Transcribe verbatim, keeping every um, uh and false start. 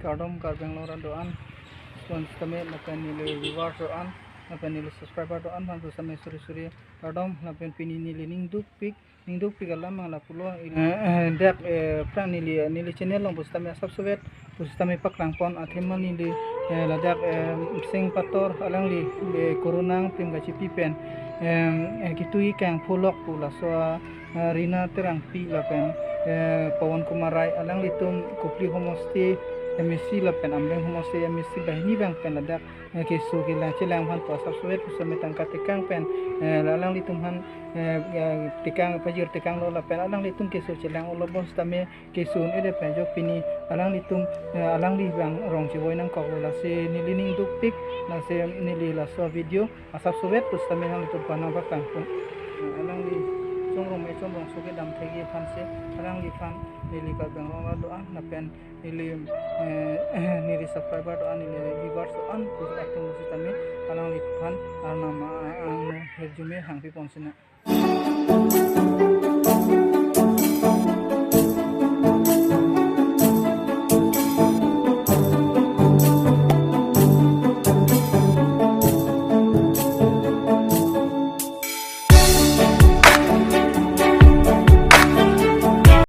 Kardom Karbi Anglong arat do-an, sitame lapen neli viewers do-an, lapen neli subscriber do-an aphan sitame suri suri kardom. Lapen pini neli ning dukpik, ning dukpik alam abang lapulo. Eh, eh, dak, eh, pran neli, neli channel along pusitame asap sovet pusitame paklang pon athema neli, eh, ladak, eh, Seng Pator alangli, eh, corona angprim kachipi pen, eh, eh, ketui kangpholok pu laso, eh, Rina Terangpi lapen, eh, Pawan Kumar Rai alanglitum Kopili Homestay M A C lapen Amreng Homestay M A C banghini abang pen ladak, eh, keso kelang chelang aphan pu asap sovet pusitame tangka tekang pen, eh, alanglitum aphan, eh, eh, tekang pajir tekanglo lapen alanglitum keso chelang-olo bonsitame keso un-e det pen ajok pini alanglitum, eh, alangli abang rong chevoi nangkoklo. Lasi neli ning dukpik, lasi neli laso video asap sovet pusitame nanglitum aphan nangpaklang pon. Eh, alangli chomrong me chomrong so kedam thekji aphan si, alangliphan neli Karbi Anglong arat do-an lapen neli, eh, neli subscriber do-an, neli viewers do-an pu atum pusitame alangliphan arnam, ah, angno hirjume hangpi pon sinang.